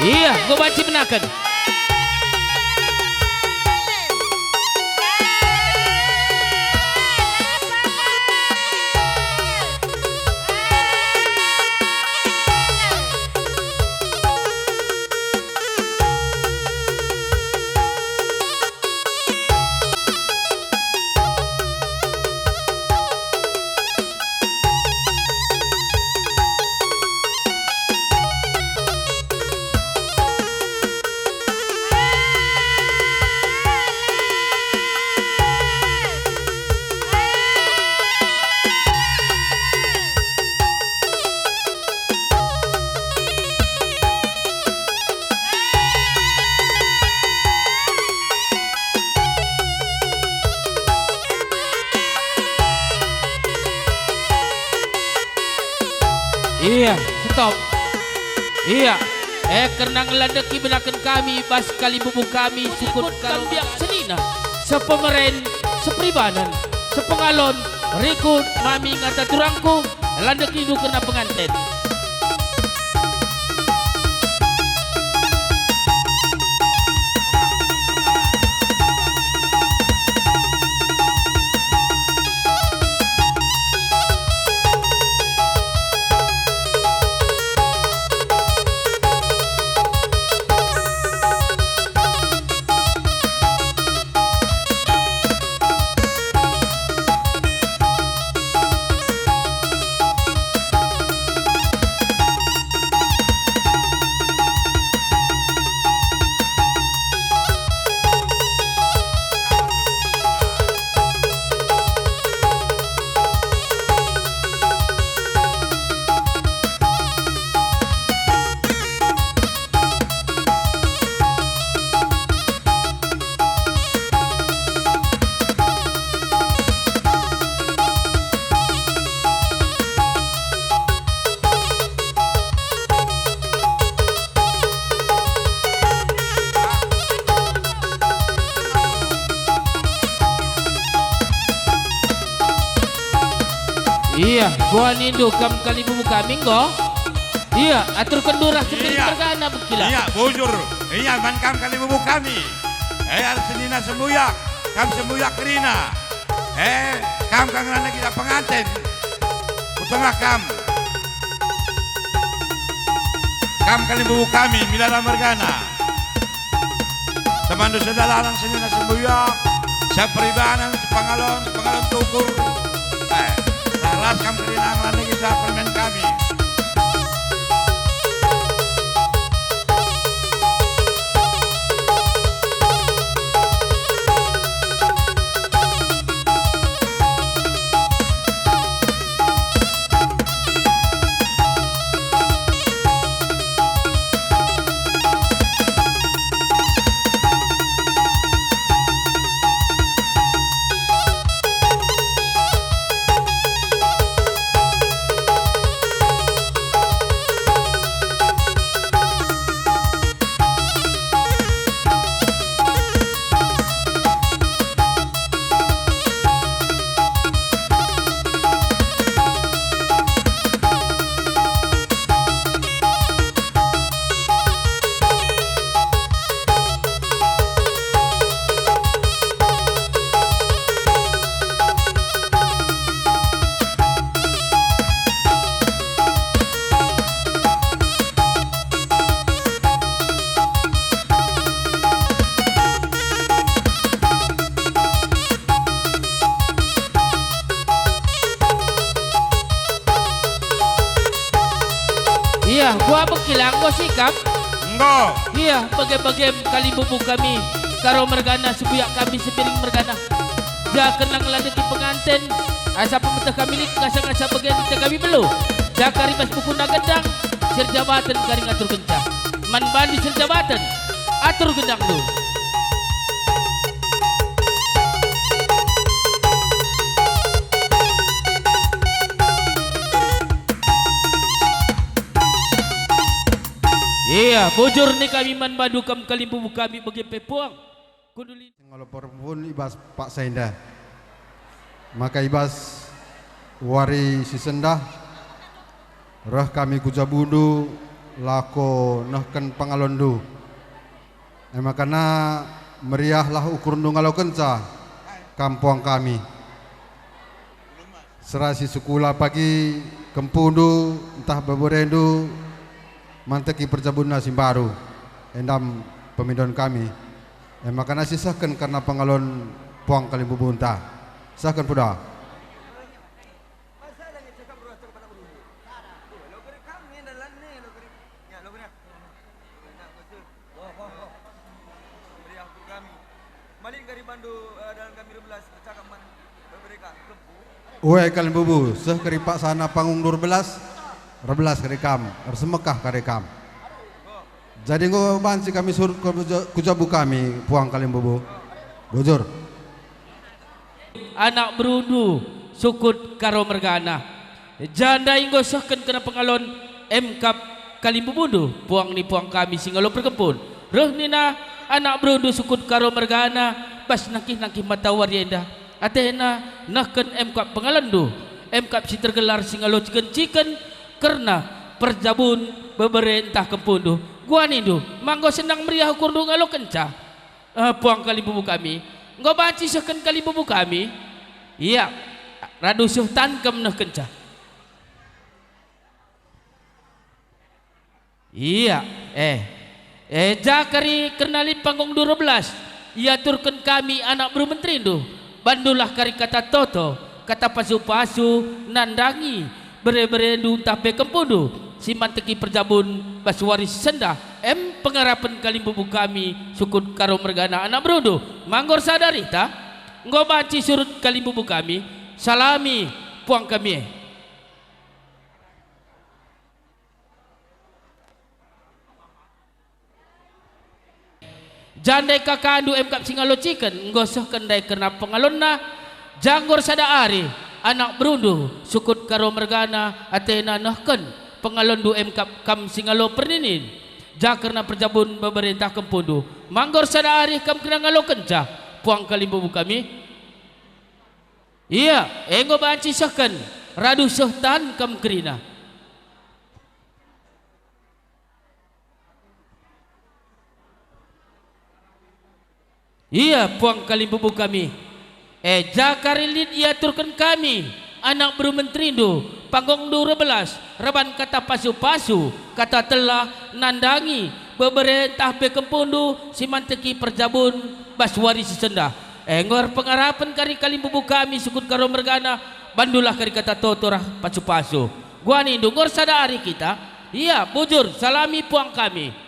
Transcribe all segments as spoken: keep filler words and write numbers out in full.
Iya, enggo banci menaken. Iya, stop. Iya, eh, kerna ngelandeki benaken kami bas kalimbubu kami sukut kal biak senina, sepemeren, seperibanan, sepengalon, rikut mami ngata turangku, landekindu kerna penganten. Iya, kuah nindu kam kalimbubu kami enggo. Iya, aturken durah sepiring mergana bekila. Iya, bujur. Iya, man kam kalimbubu kami. Eh, arah senina sembuyak, kam sembuyak kerina. Eh, kam kang ngerana kita penganten. Kutengah kam. Kam kalimbubu kami, milala mergana. Temanndu sedalanan senina sembuyak, seperibanan, sepangalon, sepangalon tukur. Eh, ras kam kerina ngelandeki sa permen kami. Iya, kuah bekila enggo sikap. Enggo. Iya, bage-bagem kalimbubu kami, Karo mergana, sembuyak kami sepiring mergana. Ja kerna ngelandeki penganten, asa pemeteh kami lit ngasa-ngasa bagian ate kami belo. Ja kari bas bukuna gendang, si erjabaten kari ngaturkenca. Man bandu si erjabaten, atur gendangndu. Iya, bujur ning kami man bandu kam kalimbubu kami bage pe puang. Kunduli. Sing ngalo perpun i bas paksa enda. Maka i bas wari si sendah, reh kami ku jabundu, lako nehken pengalonndu. E makana meriahlah ukurndu ngalokenca kam puang kami. Sera si sekula pagi kempundu ntah beberendu manteki perjabunna si mbaru, endam pemindon kami. E makana sisehken kerna pengalon puang kalimbubunta. Sehken puda. Meriah kami. Malit kari bandu, eh, dalan kami erbelas, ercakap man, eh, mereka, kempu. Ue kalimbubu, seh kari paksana pangung dua belas, erbelas kari kam, ersemekah kari kam. Jadi enggo banci kami surut ku ja-, ku jabu kami, puang kalimbubu. Bujur. Anak berundu, sukut Karo mergana. Janda enggo sehken kena pengalon, emkap kalimbubundu, puang ni puang kami si ngalo perkempun. Reh nina anak berundu sukut Karo mergana, bas nangkih-nangkih matawari enda. Atena nehken emkap pengalonndu, emkap si tergelar si ngalo ciken-ciken kerna perjabun bebere ntah kempundu. Guanindu, manggo senang meriah ukurndu ngalokenca. Eh, puang kalimbubu kami, enggo banci sehken kalimbubu kami? Ia, radu seh tan kam nehkenca. Ia, eh. Eh, ja kari kerna lit panggung dua belas, iaturken kami anak beru menterindu. Bandulah kari kata toto, kata pasu-pasu, nandangi, bere-berendu ntah pe kempundu, si manteki perjabun bas wari si sendah, em pengarapen kalimbubu kami, sukut Karo mergana anak berundu, manggor sada arihta, enggo banci surut kalimbubu kami, salami puang kami e. Jandai kakandu emkap si ngalo ciken, enggo seh kendai kerna pengalonna, janggor sada ari, anak berundu, sukut Karo mergana, atena nehken, pengalonndu emkap kam si ngalo perninin, ja kerna perjabun bebere ntah kempundu, manggor sada ari kam kena ngalokenca, puang kalimbubu kami. Ia, enggo banci sehken, radu seh tan kam kerina. Ia puang kalimbubu kami. E ja kari lit iaturken kami, anak beru menterindu, panggungndu erbelas, reban kata pasu-pasu, kata telah, nandangi, bebere ntah pe kempundu si manteki perjabun bas wari si sendah. E enggo erpengarapen kari kalimbubu kami sukut Karo mergana, bandulah kari kata toto ras pasu-pasu. Guanindu, enggo ersada ari kita. Ia, bujur, salami puang kami.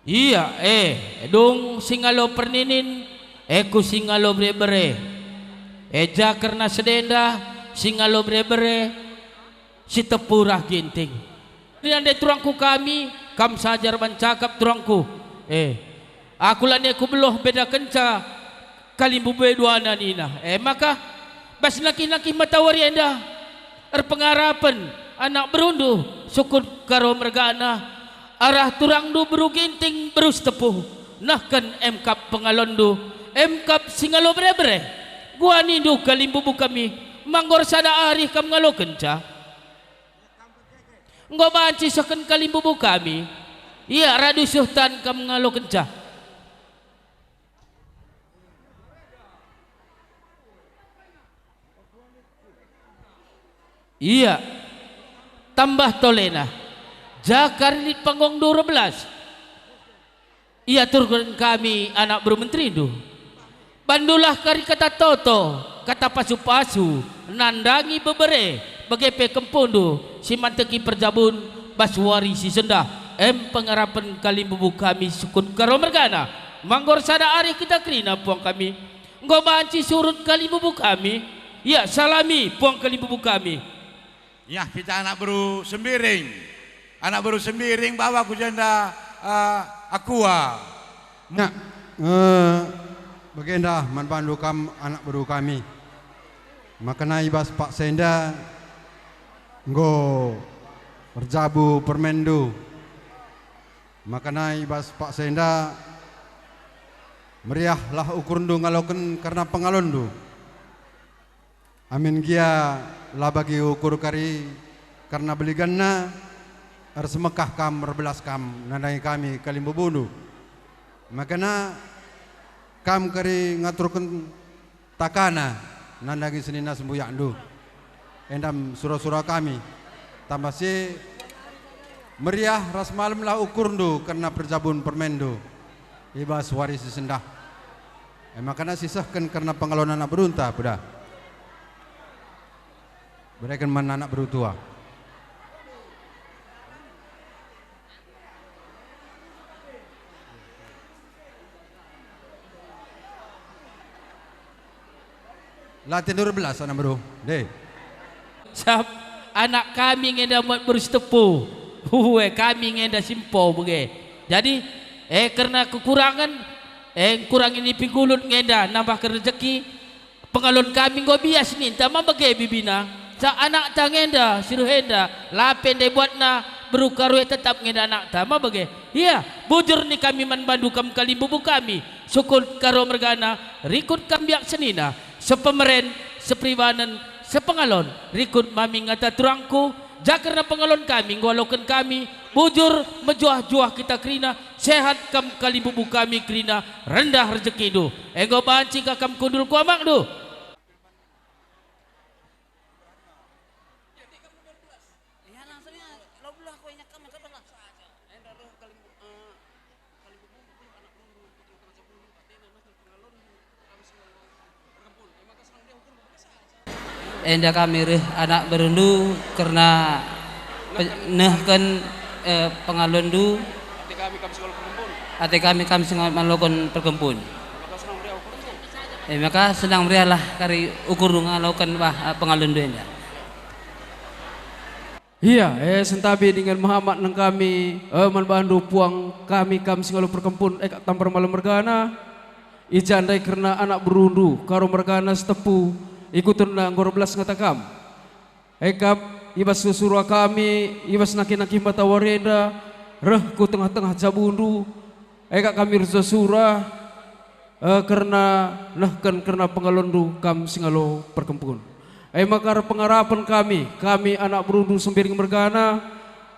Ia, e, dung si ngalo perninin, e ku si ngalo bere-bere. E ja kerna sedenda, si ngalo bere-bere, si tepu rah ginting. Enda ndai turangku kami, kam saja erban cakap turangku. E, aku lanai kubeluh bedakenca kalimbubu e duana nina. E maka, bas nangkih-nangkih matawari enda, erpengarapen anak berundu, sukut Karo mergana, arah turangndu beru ginting beru si tepu, nehken emkap pengalonndu, emkap si ngalo bere-bere. Guanindu kalimbubu kami, manggor sada ari kam ngalokenca. Enggo banci sehken kalimbubu kami, ia radu seh tan kam ngalokenca. Ia, tambah tolena, ja kari lit panggung dua belas. Iaturken kami anak beru menterindu. Bandulah kari kata toto, kata pasu-pasu, nandangi bebere, bage pe kempundu, si manteki perjabun, bas wari si sendah, em pengarapen kalimbubu kami sukut Karo mergana, manggor sada ari kita kerina puang kami, enggo banci surut kalimbubu kami, ia salami puang kalimbubu kami. Yah, kita anak beru Sembiring. Anak beru Sembiring bawa ku jenda, eh, akua. Nak, eh, bagenda man bandu kam anak beru kami. Makana i bas paksa enda enggo erjabu permenndu. Makana i bas paksa enda meriahlah ukurndu ngaloken kerna pengalonndu. Amin gia la bagi ukur kari kerna beliganna, ersemekah kam, erbelas kam nandangi kami kalimbubundu. Makana kam kari ngaturken takana nandangi senina sembuyakndu, endam sura-sura kami. Tambah si meriah ras malemlah ukurndu kerna perjabun permainndu i bas wari si sendah. E makana sisehken kerna pengalon anak berunta, peda. Bereken man anak beru tua. La tendur belas anak beru. Deh. Sab, anak kami ngenda muat beru Sitepu. Huhue, kami ngenda simpo bage. Jadi, eh, kerna kekurangen, eh, kurangi nipi gulut ngenda nambahken rejeki, pengalon kami enggo bias ninta, ma bage bibina. Sa anakta ngenda, si reh enda, la pe ndai buatna beru Karo e, tetap ngenda anakta, ma bage. Ia, bujur ni kami man bandu kam kalimbubu kami, sukut Karo mergana, rikut kam biak senina, sepemeren, seperibanen, sepengalon, rikut mami ngata turangku, ja kerna pengalon kami enggo aloken kami, bujur, mejuah-juah kita kerina, sehat kam kalimbubu kami kerina, rendah rejekindu. Enggo banci ka kam kundul ku amakndu. Enda kami reh anak berundu kerna pe-, nehken, eh, pengalonndu. Ate kami kam si ngaloken perkempun. E maka senang meriahlah kari ukurndu ngaloken bah, eh, pengalonndu enda. Ia, eh, sentabi dingen mehamat neng kami, eh, man bandu puang kami kam si ngalo perkempun, eh, kak Tambar Malem mergana, i ja ndai kerna anak berundu, Karo mergana Sitepu, ikutenna enggo erbelas ngata kam. Eh, kap, i bas sura kami, i bas nangkih-nangkih matawari enda, reh ku tengah-tengah jabundu, eh, kak kami ersuah sura, eh, kerna nehken kerna pengalonndu kam si ngalo perkempun. E maka erpengarapen kami, kami anak berundu Sembiring mergana,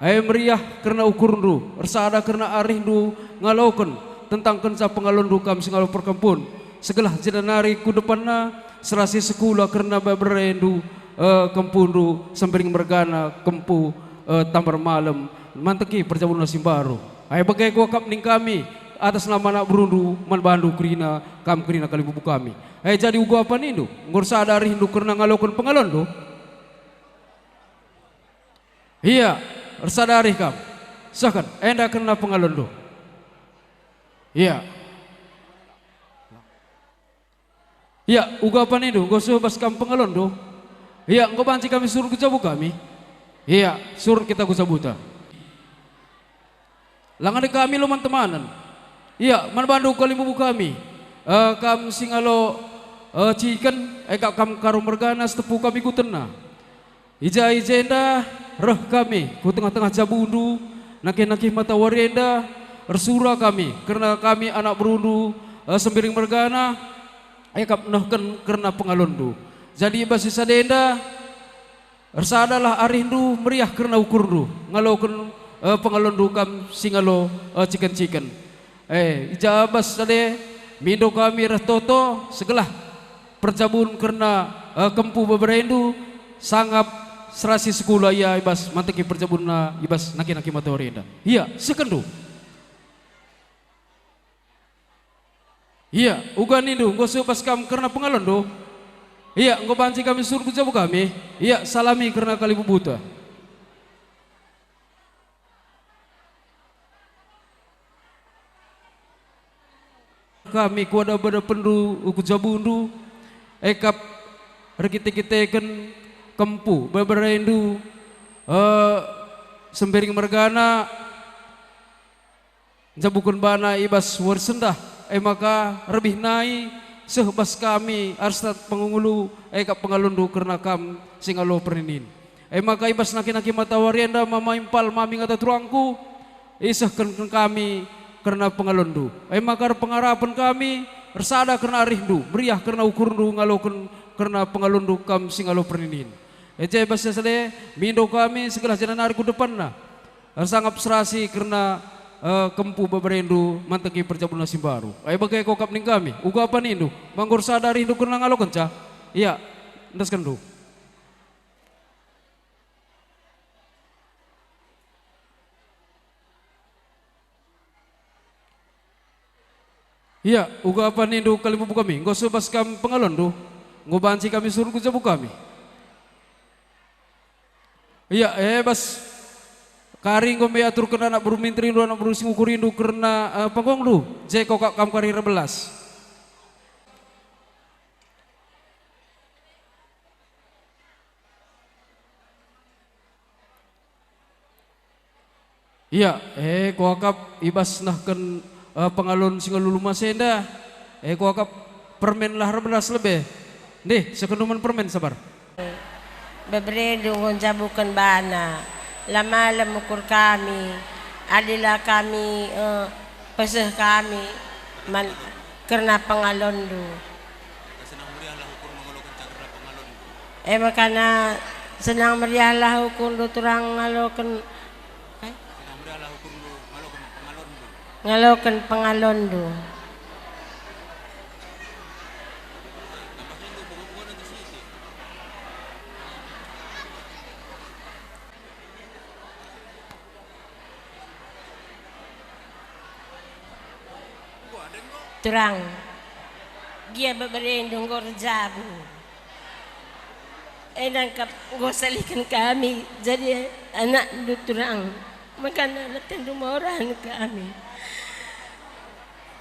e meriah kerna ukurndu, ersada kerna arihndu ngaloken tentang kenca pengalonndu kam si ngalo perkempun. Segelah jenda nari ku depanna, serasi sekula kerna beberendu, eh, kempundu Sembiring mergana, kempu, eh, Tambar Malem, manteki perjabunna si mbaru. Ai bage kuakap ning kami, atas nama anak berundu, man bandu kerina, kam kerina kalimbubu kami. Ai jadi uga apa nindu, enggo ersada arihndu kerna ngaloken pengalonndu? Ia, ersada arih kam. Sehken, enda kerna pengalonndu. Ia. Ia, uga apa nindu, enggo seh bas kam pengalonndu? Ia, enggo banci kami surut ku jabu kami. Ia, surut kita ku jabuta. Langan kami lo man temanen. Ia, man bandu kalimbubu kami. Eh, kam si ngalo, eh, ciken, e kap kam Karo mergana Sitepu kami ikutenna. I ja i jenda reh kami ku tengah-tengah jabundu, nangkih-nangkih matawari enda, ersura kami, kerna kami anak berundu, eh, Sembiring mergana, e kap nehken kerna pengalonndu. Jadi i bas si sada enda, ersadalah arihndu meriah kerna ukurndu, ngaloken, eh, pengalonndu kam si ngalo, eh, ciken-ciken. Eh, i ja bas sada, mindo kami reh toto, segelah perjabun kerna, eh, kempu beberendu, sangap serasi sekula ia i bas manteki perjabunna i bas nangkih-nangkih matawari enda. Ia, sehkenndu. Ia, uga nindu, enggo seh bas kam kerna pengalonndu? Ia, enggo banci kami surut ku jabu kami. Ia, salami kerna kalimbubuta. Kami ku adapen-adapenndu ku jabundu, e kap erkite-kiteken kempu beberendu, eh, Sembiring mergana, njabuken bana i bas wari sendah, e maka rebih nai seh bas kami arus pengulu, e kap pengalonndu kerna kam si ngalo perninin. E maka i bas nangkih-nangkih matawari enda mama impal mami ngata turangku, isehken kami kerna pengalonndu. E maka erpengarapen kami ersada kerna arihndu, meriah kerna ukurndu ngaloken kerna pengalonndu kam si ngalo perninin. E je bas sasade, mindo kami segelah jenari ku depanna. Ersangap serasi kerna, eh, kempu beberendu manteki perjabunna si mbaru. Ai bage kuakap nina kami, uga apa nindu, ma enggo ersada arihndu kerna ngalokenca? Ia, endeskenndu. Ia, uga apa nindu kalimbubu kami, enggo seh bas kam pengalonndu, enggo banci kami suruh ku jabu kami. Ia, e bas kari enggo me aturken anak beru minterindu, anak beru si ngukurindu kerna, eh, panggongndu, je kuakap kam kari erbelas. Ia, e, kuakap i bas nehken, eh, pengalon si ngalo lumas enda, e, kuakap permen lah erbelas lebe. Ndeh, seh kenndu man permen sabar. Beberendu enggo njabuken bana, la malem ukur kami, adi la kami, eh, peseh kami man kerna pengalonndu. Senang meriahlah ukurndu ngalokenca kerna pengalonndu. E makana senang meriahlah ukurndu turang ngaloken, eh? Senang meriahlah ukurndu ngaloken pengalonndu. Ngaloken pengalonndu. Tambah nindu bunga-bungana ke sitik. Turang, gia beberendu enggo erjabu. E nangkap enggo saliken kami jadi anakndu turang, makana letendu moran kami.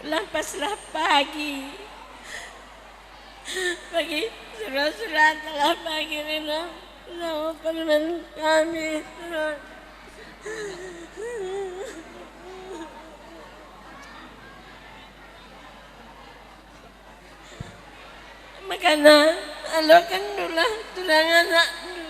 Lampaslah pagi. Bagi sura-sura telah bagi rina, sama permen kami. Makana, alokendulah turang anakndu.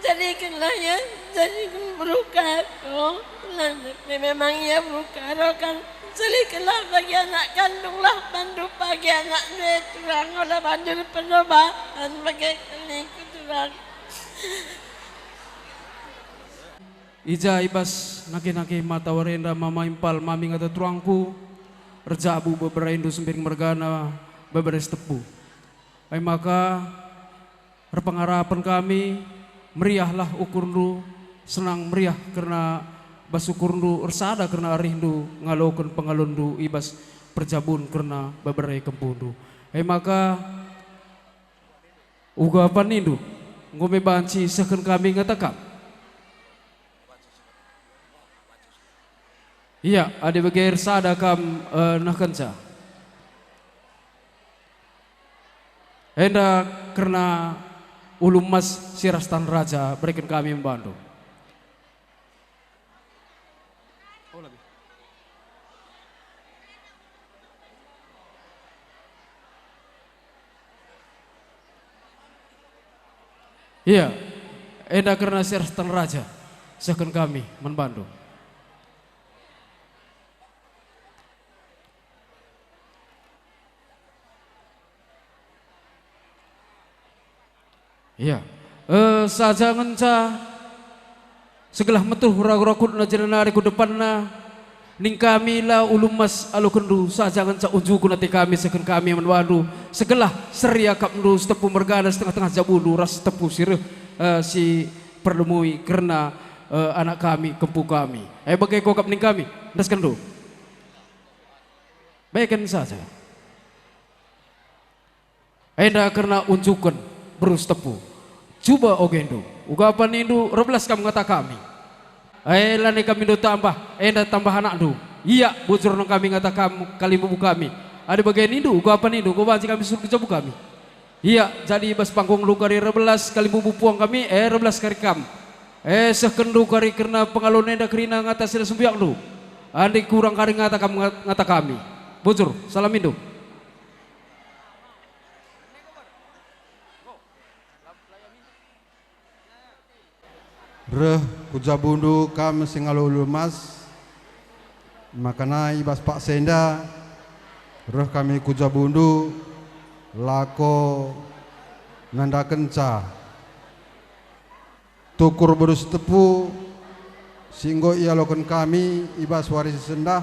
Jadikenlah ia jadi beru karo, lanai pe memang ia beru karo kan. Salikenlah bagi anak kandunglah bandu pagi anakndu e turang, ola bandu perdobahen bage kaliku turang. I ja i bas nangkih-nangkih mata wari enda mama impal mami ngata turangku, erjabu beberendu Sembiring mergana, bebere Sitepu. Ai maka, erpengarapen kami, meriahlah ukurndu, senang meriah kerna bas ukurndu, ersada kerna arihndu ngaloken pengalonndu i bas perjabun kerna bebere kempundu. E maka, uga apa nindu, enggo me banci sehken kami ngata kam? Ia, adi bage ersada kam, eh, nehkenca. Enda kerna ulu emas si ras tan raja bereken kami man bandu. Ia, enda kerna si ras tan raja, sehken kami man bandu. Ia, eh, saja ngenca segelah metuh ragu-ragutna jenari ku depanna, ning kami la ulu emas alokenndu, saja ngenca unjuken ate kami sehken kami man bandu, segelah seri akapndu Sitepu mergana si tengah-tengah jabundu ras Sitepu si reh, eh, si perlemui kerna, eh, anak kami, kempu kami. E bage kuakap ning kami, endeskenndu. Beken saja. Enda kerna unjuken beru Sitepu. Cuba ogendu, uga apa nindu erbelas kam ngata kami. E, lanai kami ndo tambah, enda tambah anakndu. Ia, bujur nang kami ngata kam kalimbubu kami. Adi bage nindu, uga apa nindu, enggo banci kami suruh ku jabu kami. Ia, jadi i bas panggongndu kari erbelas kalimbubu puang kami, e, erbelas kari kam. E, sehkenndu kari kerna pengalon enda kerina ngata si la sembiakndu. Adi kurang kari ngata kam nga-, ngata kami. Bujur, salamindu. Reh ku jabundu kam si ngalo ulu emas, makana i bas paksa enda reh kami ku jabundu, lako nandakenca tukur beru si tepu si enggo ialoken kami i bas wari si sendah,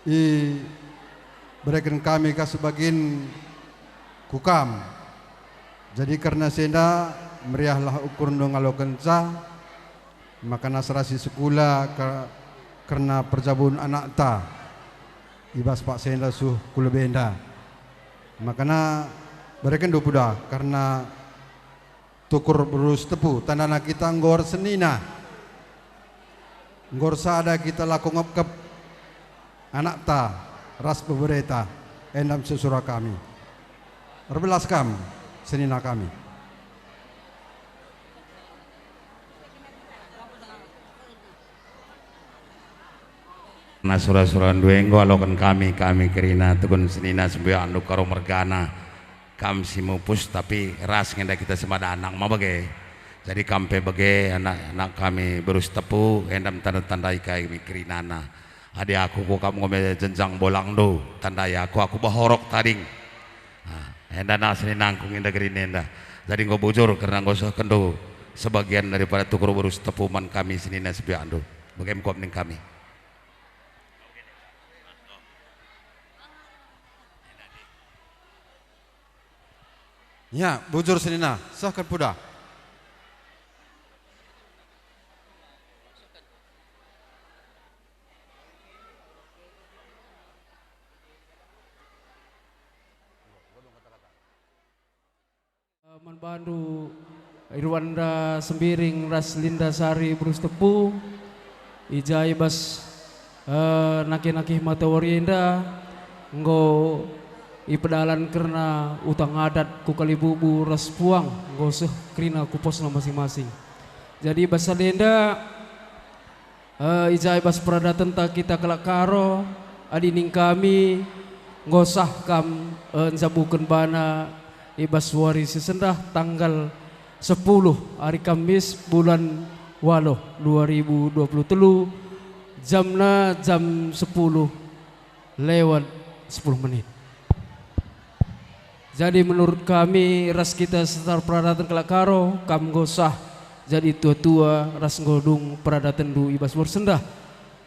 ibereken kami ka sebagin ku kam. Jadi kerna si enda, meriahlah ukurndu ngalokenca, maka nasrasi sekula ke-, kerna perjabun anakta i bas paksa enda suh ku lebe enda. Makana berekenndu puda kerna tukur beru si tepu, tandana kita enggo ersenina, enggo ersada kita lako ngepkep anakta ras bebereta, enda me sura kami. Erbelas kam, senina kami. Nah, sura-surandu enggo aloken kami, kami kerina tukun senina sembiakndu Karo mergana, kam si mupus, tapi ras nge enda kita semada anak ma bage. Jadi kam pe bage, anak-anak kami beru si tepu, enda me tanda-tandai kami kerinana. Adi aku, ku kam enggo me jenjang bolangndu, tandai aku, aku behorok tading. Ah, enda na seninangku nge enda kerina enda. Jadi enggo bujur kerna enggo sehkenndu sebagian daripada tukur beru si tepu man kami senina sembiakndu. Bage me kuakap ning kami. Ya, bujur senina, sehken puda. Man bandu Irwanda Sembiring ras Linda Sari beru si tepu, i ja i bas, eh, nake-nake matawari enda enggo ipedalan kerna utang adat ku Kalibubu ras Puang, enggo seh kerina ku posna masing-masing. Jadi bas sada enda, Eh, i ja i bas peradatenta kita kalak Karo, adi ning kami, enggo sah kam, eh, njabuken bana i bas wari si sendah tanggal sepuluh, ari Kamis, bulan waluh, dua ribu dua puluh telu, jamna jam sepuluh lewat sepuluh menit. Jadi menurut kami ras kita setar peradaten kalak Karo, kam enggo sah jadi tua-tua ras enggo dung peradatenndu i bas wari sendah.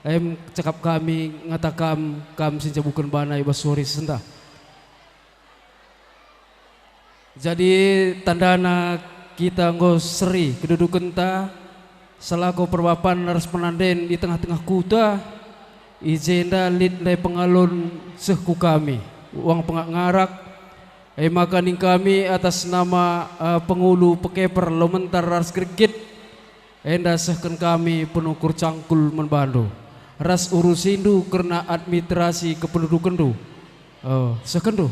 Em cakap kami ngata kam, kam si njabuken bana i bas wari sendah. Jadi tandana kita enggo seri kedudukenta selaku perbapan ras penanden i tengah-tengah kuta, i jenda lit ndai pengalon seh ku kami, uang pengak ngarak, e maka ning kami atas nama, eh, pengulu pekeper Lomentar ras Gergit, enda sehken kami penukur cangkul man bandu, ras urusindu kerna administrasi kependudukenndu. Oh, sehkenndu.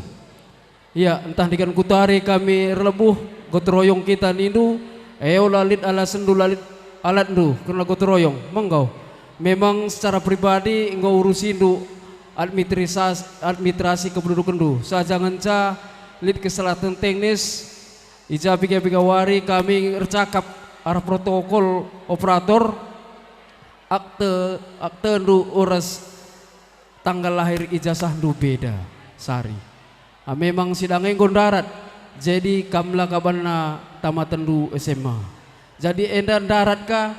Ia, ntah ndigan kutari kami erlebuh, gotong royong kita nindu, e ola lit alasenndu, la lit alatndu, kerna gotong royong, menggo. Memang secara pribadi enggo urusindu administras-, administrasi kependudukenndu, saja ngenca lit kesalahen teknis, i ja piga-piga wari kami ercakap arah protokol operator, akte, aktendu ras tanggal lahir ijasahndu beda, Sari. Ah, memang sidang e enggo ndarat, jadi kam la ka banna tamatenndu S M A. Jadi enda ndarat ka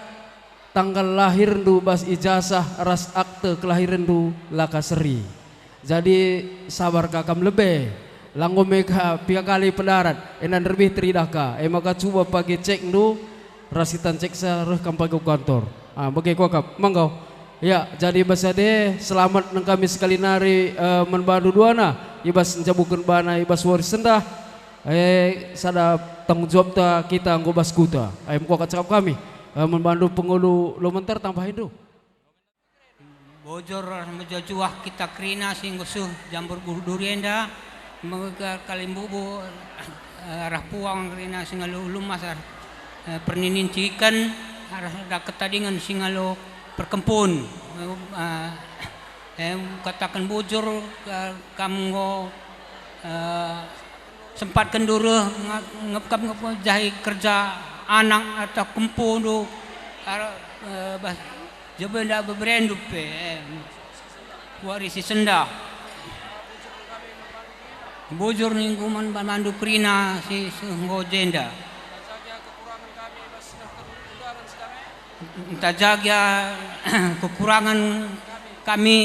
tanggal lahirndu bas ijasah ras akte kelahirenndu la ka seri. Jadi sabar ka kam lebe, la enggo me ka piga kali pendarat, enda nderbih teridah ka, e maka cuba pagi cekndu, ras kita nceksa reh kam pagi ku kantor. Ah, bage kuakap, menggo. Ya, jadi bas ade, selamat nang kami sekali nari, eh, man bandu duana, i bas njabuken bana i bas wari sendah, eh, sada tanggung jawabta kita enggo bas kuta. Em kuakap cakap kami, eh, man bandu pengulu Lomentar tambah indu. Bujur mejuah-juah kita kerina si enggo seh jambur buh duri enda, mega Kalimbubu, eh, arah Puang kerina si ngalo Lumas, eh, perninin ciken, arah daket tadingen si ngalo Perkempun. Eh, eh, kataken bujur, eh, kam enggo, eh, sempatken ndu reh nga-, ngepkap-ngepkap jahi kerja anak atau kempundu, ar-, eh, bas, jabenda beberendu pe, eh, wari si sendah. Bujur ningku man bandu kerina si seh enggo jenda. Ntajaga kekurangen kami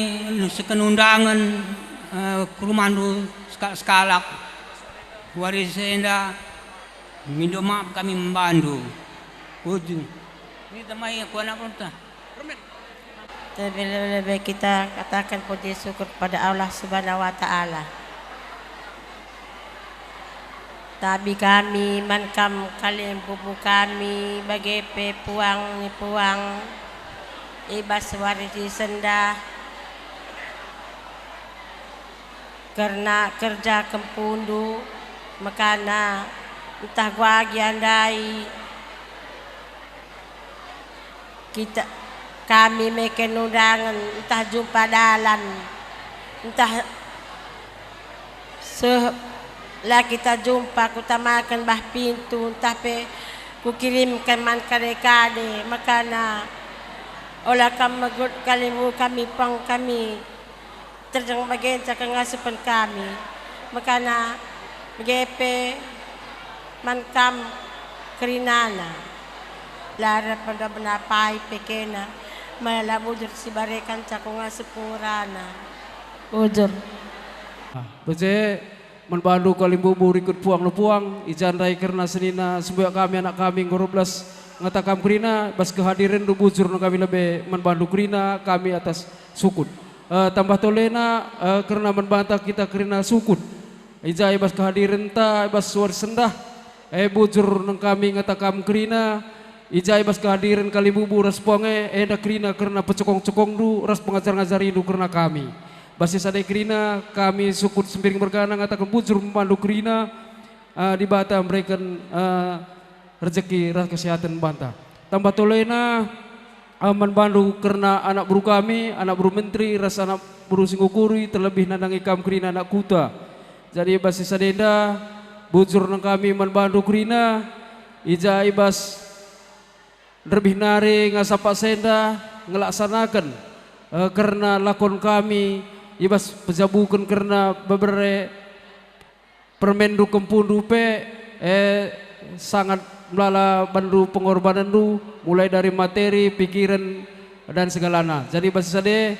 sekenundangen, eh, ke rumahndu sekalak-sekalak. Wari si enda, mindo maaf kami man bandu. Bujur. Ini temai aku anak runta. Terlebih-lebih kita katakan puji syukur kepada Allah Subhanahu wa Ta'ala. Tabi kami man kam kalimbubu kami, bage pe puang ni puang i bas wari si sendah. Kerna kerja kempundu, mekana ntah guagi andai kita, kami meken undangen, ntah jumpa dalan, ntah seh la kita jumpa, kutamaken bah pintu, ntah pe kukirimken man kade-kade, mekana ola kam megut kalimbubu kami, puang kami. Tedeng bage nca kengasupen kami, mekana bage pe man kam kerinana. La erpen enda benapai pe kena, mela bujur si bareken nca kengasupen ngerana. Bujur. Ah, bage man bandu kalimbubu rikut puang nu puang, i ja ndai kerna senina sembuyak kami anak kami enggo erbelas ngata kam kerina, bas kehadirenndu bujur nang kami lebe man bandu kerina kami atas sukut. Eh, tambah tolena, eh, kerna man banta kita kerina sukut. I ja i bas kehadirenta, i bas wari sendah, eh, bujur nang kami ngata kam kerina, i ja i bas kehadiren kalimbubu ras puang e, enda kerina kerna pecokong-cokongndu ras pengajar-ngajarindu kerna kami. Bas si sada kerina kami sukut sembiring mergana ngataken bujur man bandu kerina, eh, Dibata mereken, eh, rejeki ras kesehaten banta. Tambah tolena, eh, man bandu kerna anak beru kami, anak beru menteri ras anak beru si ngukuri, terlebih nandangi kam kerina anak kuta. Jadi i bas si sada enda, bujur nang kami man bandu kerina, i ja i bas nderbih nari ngasa paksa enda ngelaksanaken, eh, kerna lakon kami i bas pejabuken kerna bebere permenndu kempundu pe, eh, sangat melala bandu pengorbanenndu, mulai dari materi, pikiren, dan segalana. Jadi bas si sada,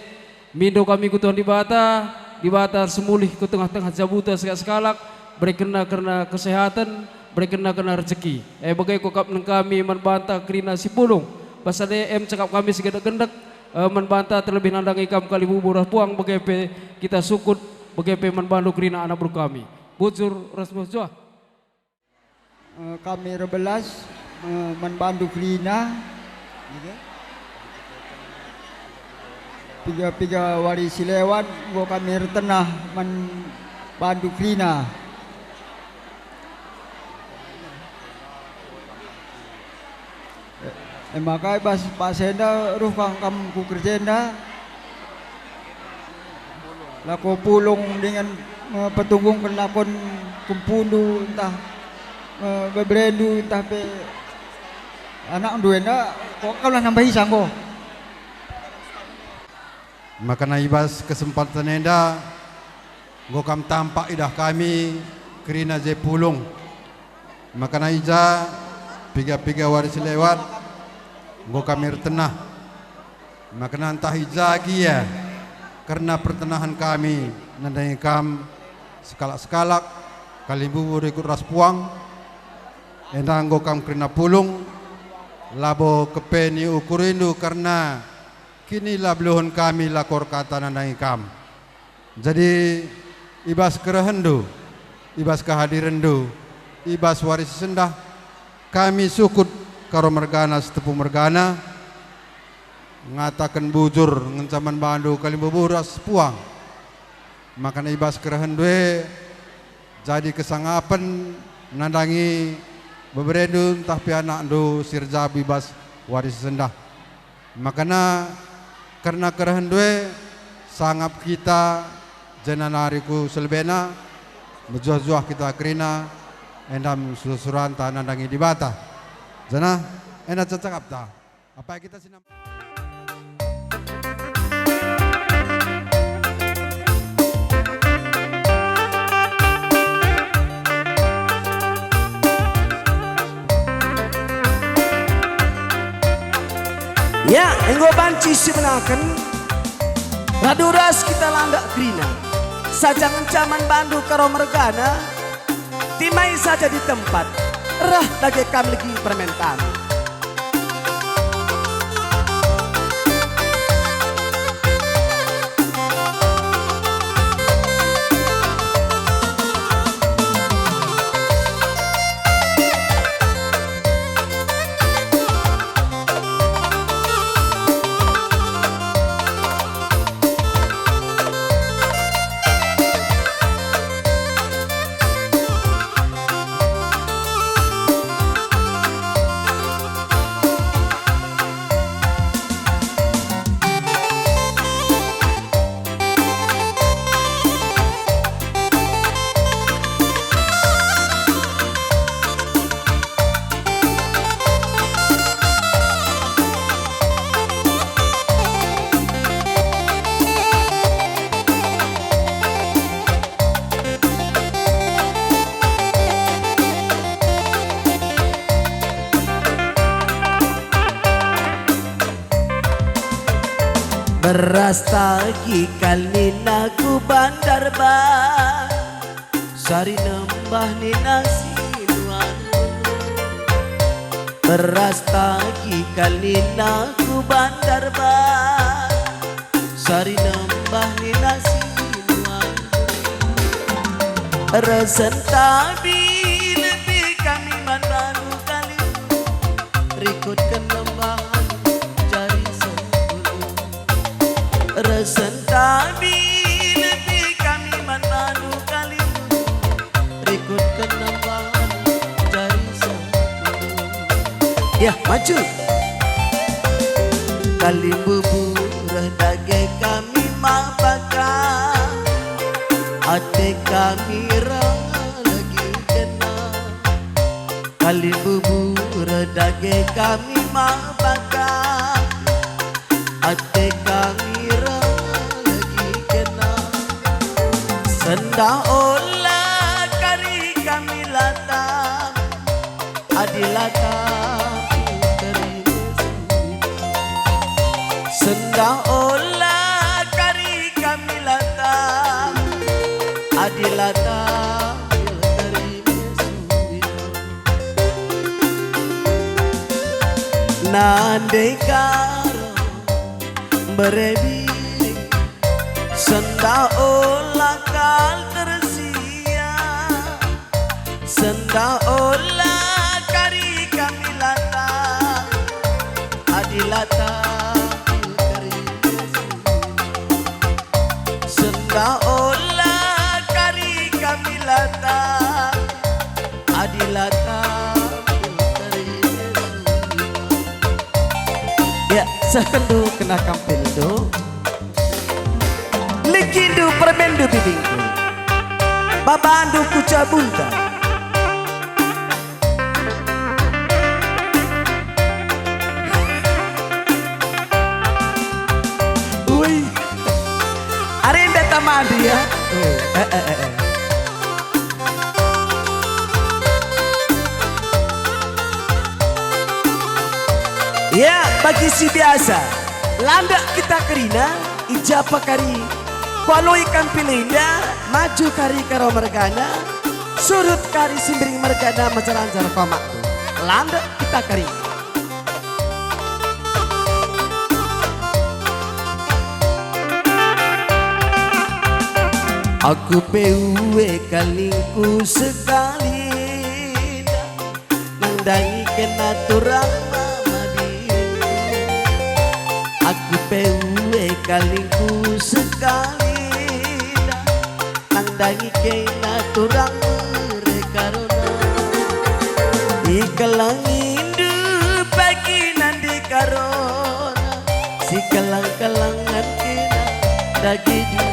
mindo kami ku Tuhan Dibata, Dibata semulih ku tengah-tengah jabuta sekalak-sekalak, berekenna kerna kesehaten, berekenna kerna rejeki. Eh, bage kuakap nang kami man banta kerina si pulung. Bas si sada em cakap kami si gendek-gendek, eh, man banta terlebih nandangi kam kalimbubu ras puang, bage pe kita sukut, bage pe man bandu kerina anak beru kami. Bujur ras mejuah. Eh, kami erbelas, eh, man bandu kerina. Piga-piga wari si lewat, enggo kami ertenah man bandu kerina. E maka i bas paksa enda reh kang kam ku kerja enda, lako pulung dingen, eh, petunggungken lakon kempundu ntah, eh, beberendu ntah pe anakndu enda, kok kam lah nambahisa enggo. Makana i bas kesempatan enda enggo kam tampak idah kami kerina je pulung. Makana i ja piga-piga wari si lewat enggo kami ertenah. Makana ntah i ja gia kerna pertenahen kami nandangi kam sekalak-sekalak, kalimbubu rikut ras puang, enda enggo kam kerina pulung, labo kepe ni ukurindu kerna kinilabeluhen kami lako erkata nandangi kam. Jadi, i bas kerehenndu, i bas kehadirenndu, i bas wari si sendah, kami sukut Karo mergana, Sitepu mergana, ngataken bujur ngenca man bandu kalimbubu ras puang. Makana i bas kerehenndu e jadi kesangapen nandangi beberendu ntah pe anakndu si erjabu i bas wari si sendah. Makana kerna kerehendu e sangap kita, janah nari ku selebena, mejuah-juah kita kerina, enda me sura-suranta nandangi Dibata. Janah enda cakapta. Apai kita sinam- Ya, enggo banci sibenaken, radu ras kita landak kerina. Saja ngenca man bandu Karo mergana, timai saja di tempat, reh dage kam legi permentamu. Beras tagi kal nina ku Bandarban, sari nembah nina si nuan. Beras tagi kal nina ku Bandarban, sari nembah nina si nuan. Resen tabi lebih kami man bandu kali, rikutken nembahan jari sempurna. Resen tabi lebih kami man bandu kali, rikutken nembahan jari sempurna. Ya, maju. Kalimbubu reh dage kami mabaka, ate kami ralagi kena. Kalimbubu reh dage kami mabaka, ate kami ralagi kena. Sendah ola kari kami latah, adi latah terima suit. Sendah ola kari kami latah, adi latah terima suit. Nande karo berebi, sendah ola kal tersia, sendah ola kari kami latah, adi latah terima suit. Sendah ola kari kami latah, adi latah terima suit. Ya, sehkenndu kena kampilndu. Likindu permenndu bibingku. Babandu kuca bunta. Ui. Ari enda tamandu ya? Eh, eh, eh, eh. Ya, bagi si biasa, landak kita kerina, i ja pe kari kualoi kampil enda, maju kari Karo mergana, surut kari Simbiring mergana, mejar-anjar pamakku. Landak kita kari. Aku pe ue kalingku sekali nda nandangi kena turang mama diriku. Aku pe ue kalingku sekali nda nandangi kena turang mere Karona. Ikelengindu pagi nande Karona, sikelang-kelangan kena dage duana.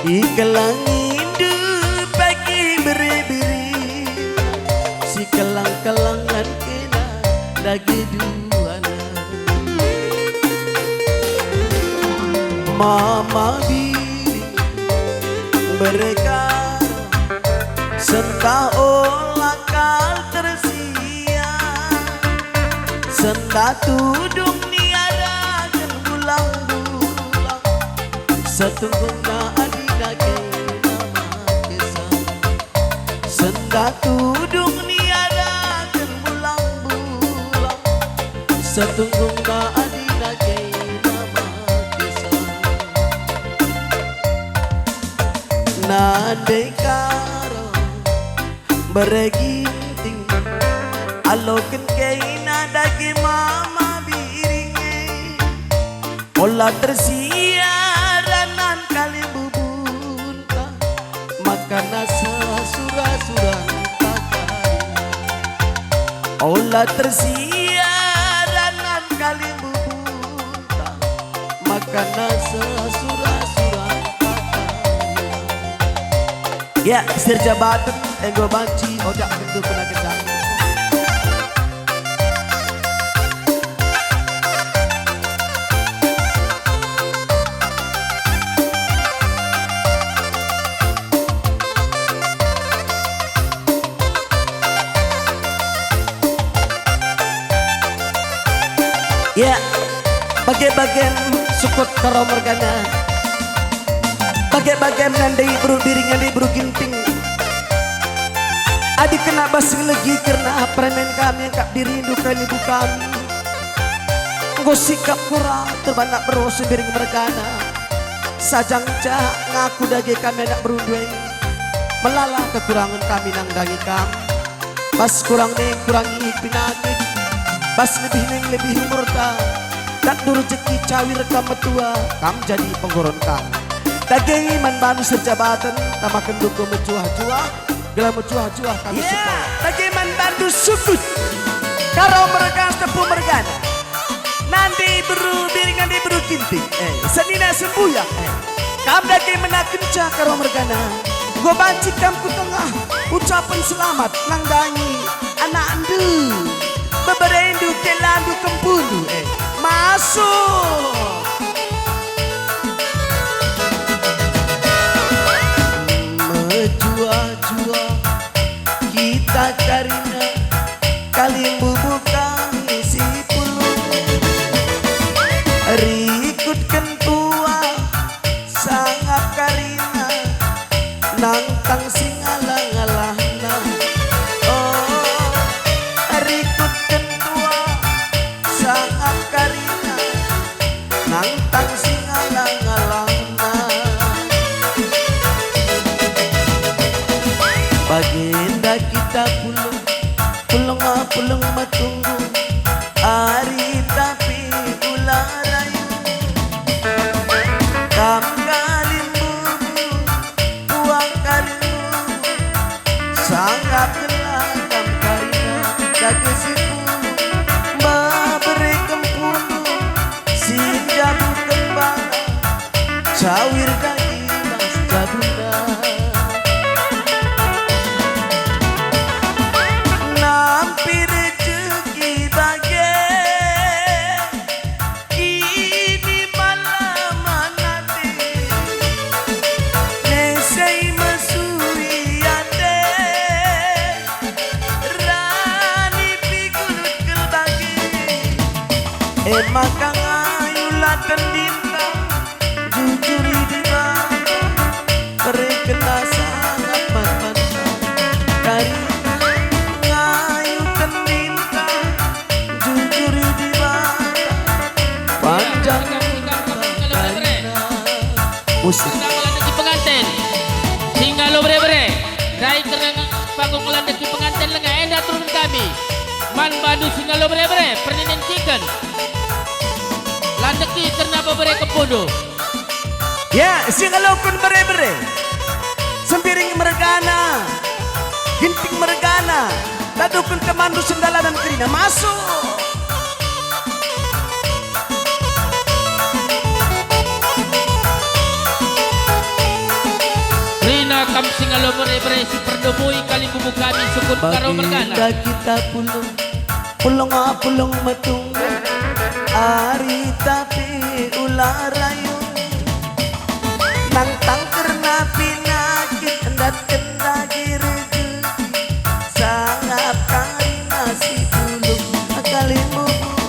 Ikelengindu pagi bere-bere, sikelang-kelangan kena dage duana. Mama biri berkat, sendah ola kal tersia, Senda tudung niaraken bulang-bulang, setunggungna adi dage nama kesa. Senda tudung niaraken bulang-bulang, setunggungna adi dage nama kesa. Nande karo bere Ginting, aloken kena dage mama biring e. Ola tersia ranan kalimbubunta, maka nasa sura-suranta kari. Ola tersia ranan kalimbubunta, maka nasa sura-suranta kari. Ya, Sir Jabaten enggo banci oda tentu kena gendang. Ya, bage-bagen sukut karo mergana. Bage-bagen nandai beru Biring, nandai beru Ginting. Adi kena bas ngelegi kerna peremen kami engkap dirindu kalibu kami. Enggo sikap kura terbanak beru Sembiring mergana. Sajang cak ngaku dage kami anak berundu e. Melala kekurangen kami nandangi kam. Bas kurang ning kurangi pinakit, bas lebih ning lebih umurta. Takdu rejeki cawir kam metua, kam jadi penggoron kam. Dage man bandu Sir Jabaten, tamaken duku mejuah-juah, gelah mejuah-juah kami Ya, sekolah. Dage man bandu sukut, karo mergas tepu mergana. Nande beru Biring, nande beru Ginting, eh, senina sembuyak, eh. Kam dage menakenca karo mergana. Enggo banci kam ku tengah ucapen selamat nandangi anakndu, beberendu, kelandu, kempundu, eh. Masuk. Mejuah-juah kita karina kalimbubu kami si pulung. Rikutken tuah sangap karina, nangtang si ngalah-ngalahna. Oh, rikutken tuah sangap karina, nangtang si ngalah-ngalahna. Bagenda kita pulung, pulung, pulung metunggung, ari tapi ula rayu. Kam kalimbubu, puang kalimbubu, sangap gelah kam karina dage si pulung, babere kempundu, si njabu kembana, cawir dage bas jabuna. Nampi rejeki bage, ini malam nate, nesei mesui ate, rani pigulut kal bage. E maka ngayulah tendinta, jujuri Dibata, berekenlah sangap man banta. Karina ngayu tendinta, jujuri Dibata, panjang umurta karina. Musik. Kita melanjutkan pengantin. Singalo bere-bere. Rai kerna panggung ngelandeki penganten langa enda turun kami. Man bandu singalo bere-bere, perninen chicken. Landeki kerna bebere kempundu. Ya, singaloken bere-bere. Sembiring mergana, Ginting mergana, taduken temanndu sendalanan kerina masuk. Rina kam singalo bere-bere si perdomui kalimbubu kami sukut karo mergana. Baginda kita pulung, pulung, pulung metunggung, ari tapi ula rayu. Nangtang kerna pinakit, ndatken dage rejeki, sangap karina si pulung, kalimbubu.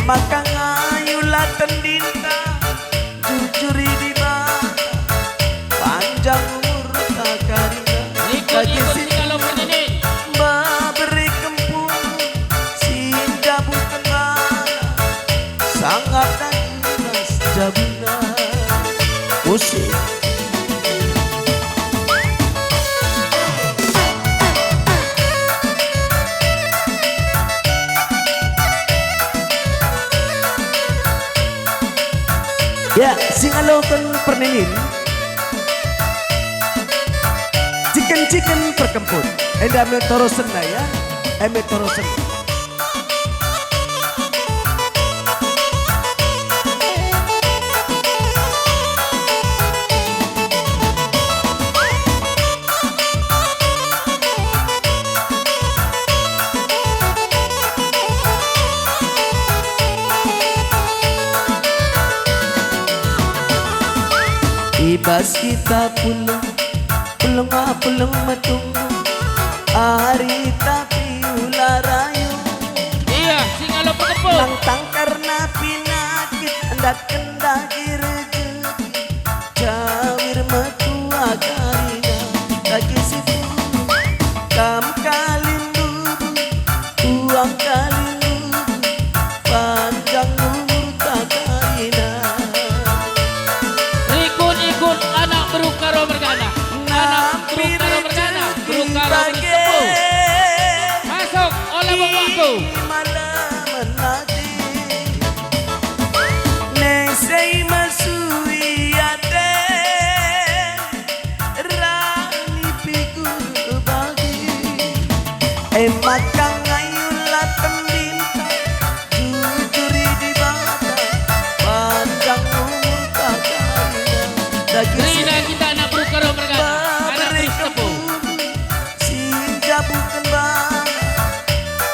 Maka ngayulah tendinta, jujuri Dibata, panjang umurta karina. Ikut, ikut si kalo pernenin. Beberi kempun, si njabuken bana, sangap dan imas jabuna. Musik. Ya, singaloken pernenin. Ciken-ciken perkempun. Enda me torosenna ya. Eme torosen. I bas kita pulung, pulung, ah, pulung metung, ari tapi ula rayu. Iya, singalo pekepul. Nang tangkarna pinakit, ndatken dagi rejeki, cawir metua karina, dagi si pulung. Kam kalimbubu, uang kalimbubu, panjang umurta karina. Rikut-ikut anak beru Karo mergana. Anak beru Karo mergana, beru Karo bage. Bertepu. Masuk, ola wong waktu. Malemen adi. Nesei mesui ate. Rani pigur bagi. E maka ngayulah tendinta, jujuri Dibata, panjang umurta karina. Dagi si kerina kita anak beru Karo mergana, anak beru Setepu. Kempun, si njabuken bana,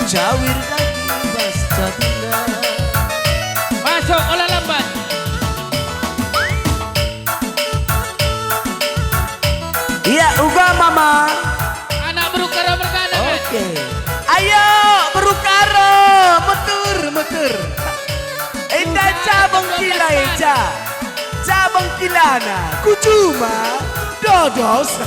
cawir dagi bas jabuna. Masuk, ola lambat. Iya, uga, Mama. Anak beru Karo mergana, kan? Oke. Ayo, beru Karo, metur, metur. Enda cabang kila eja. Cabang kilana, kujuma, dodos.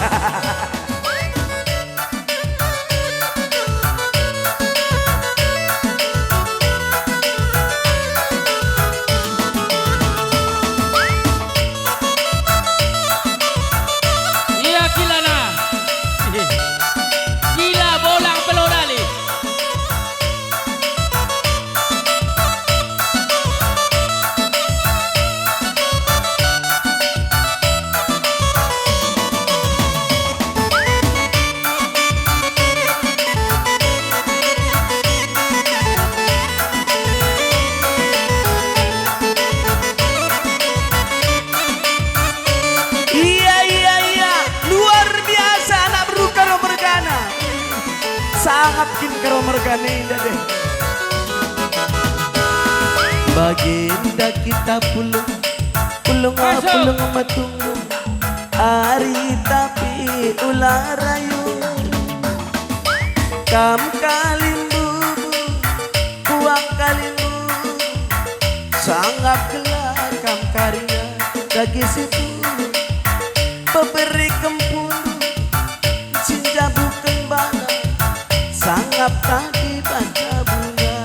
Ia kilana. Kila bolang pelo dali. Iya, iya, iya. Luar biasa anak beru Karo mergana. Sangap kin Karo mergana enda deh. Bagenda kita pulung, pulung, ah, masuk. Pulung metung. Ari tapi ula rayu. Kam kalimbubu, uang kalimbubu, sangap gelah kam karina dage si pulung. Peberi kempun, si njabuken bana, sangap tadi baca bunga.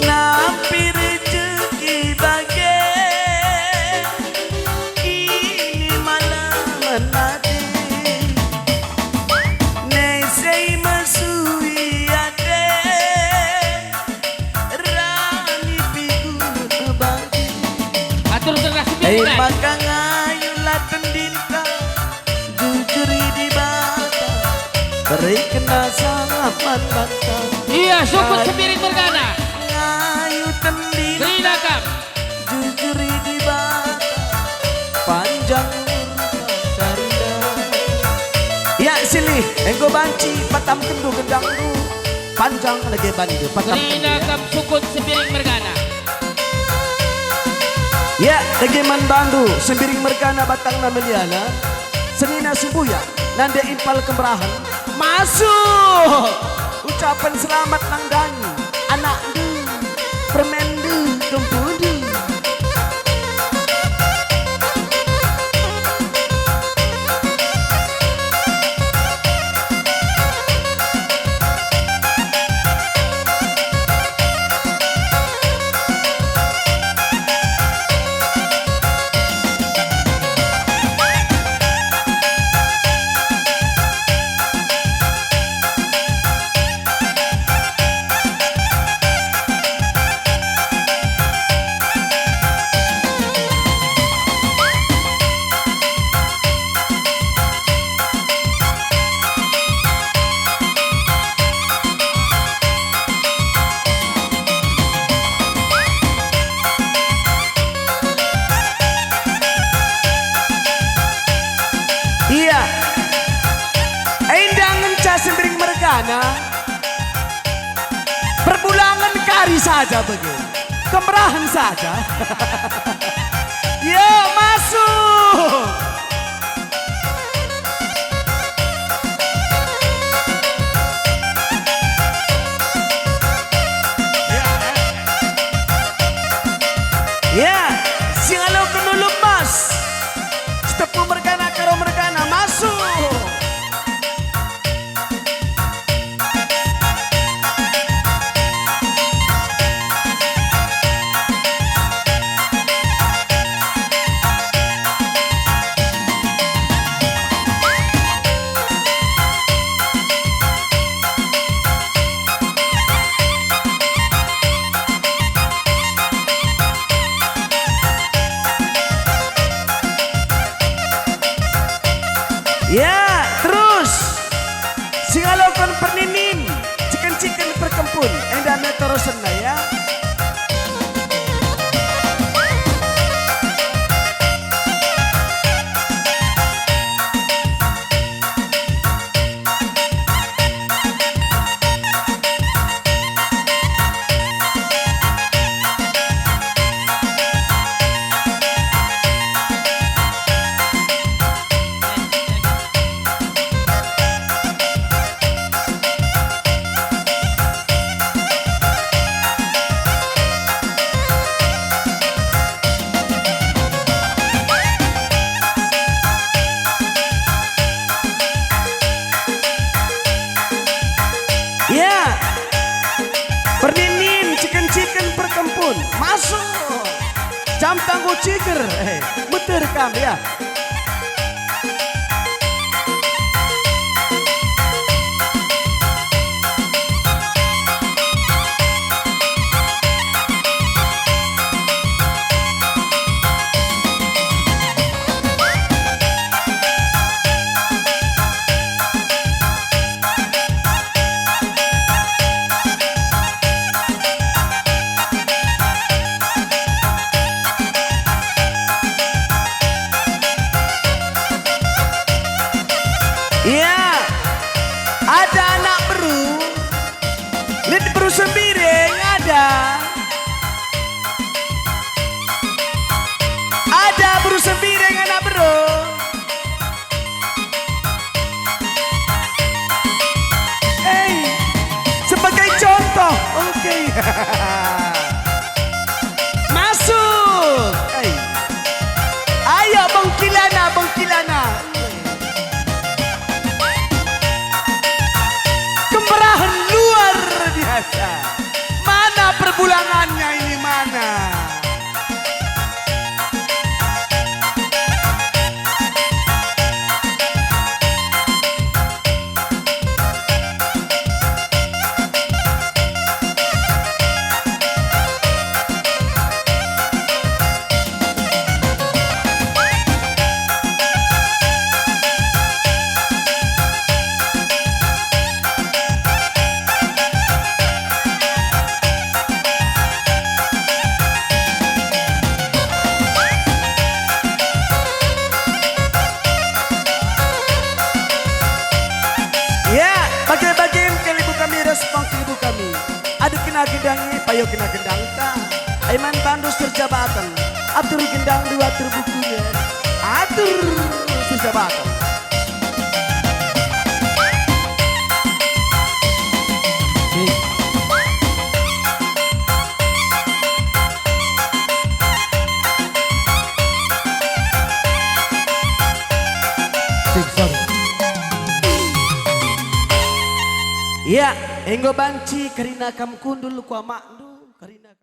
Nampi rejeki bage, ini malah menadi. Nesei mesui ate, rani pigur bagi. Atur generasi. Eh, pilihan. Maka ngayulah tendinta, jujuri Dibata, berikenna sangap man banta. Iya, sukut sembiring mergana. Ngayu tendinta. Gerina kam. Jujuri Dibata, panjang umurta karina. Ya, silih, enggo banci patamkenndu gendangndu, panjang lagi bandu patamkenndu, gerina ya. Kam sukut sembiring mergana. Ya, lagi man bandu, sembiring mergana batangna meliana, senina sembuyak, nande impal kemberahen, masuk! Ucapen selamat nandangi anakndu, permenndu, kempundu. Ia, enda ngenca sendiri mergana, perbulangen kari saja bage, kemerahen saja. Yo, masuk! Ya, si ngaloken ulu emas, Sitepu mergana, Karo mergana, masuk! Ya, terus. Si ngaloken perninin, ciken-ciken perkempun, enda me terusenna, ya. Ya. Perninin, ciken-ciken perkempun. Masuk. Jam tanggo ciger. Eh, betul kam, ya. Ia, ada anak beru, lit beru Sembiring ada. Ada beru Sembiring anak beru. Eh, sebagai contoh, oke. Masuk. Eh. Ayo, bengkilana, bengkilana. Kemerahen luar biasa. Mana perbulangannya ini, mana? Ya, bage-bagen kelibu kami, respon kelibu kami. Adu kena gendangi, payo kena gendangta. Ai man bandu serjabaten. Atur gendang dua atur bukunya. Atur serjabaten. Ya, enggo banci kerina kam kundul ku amakndu.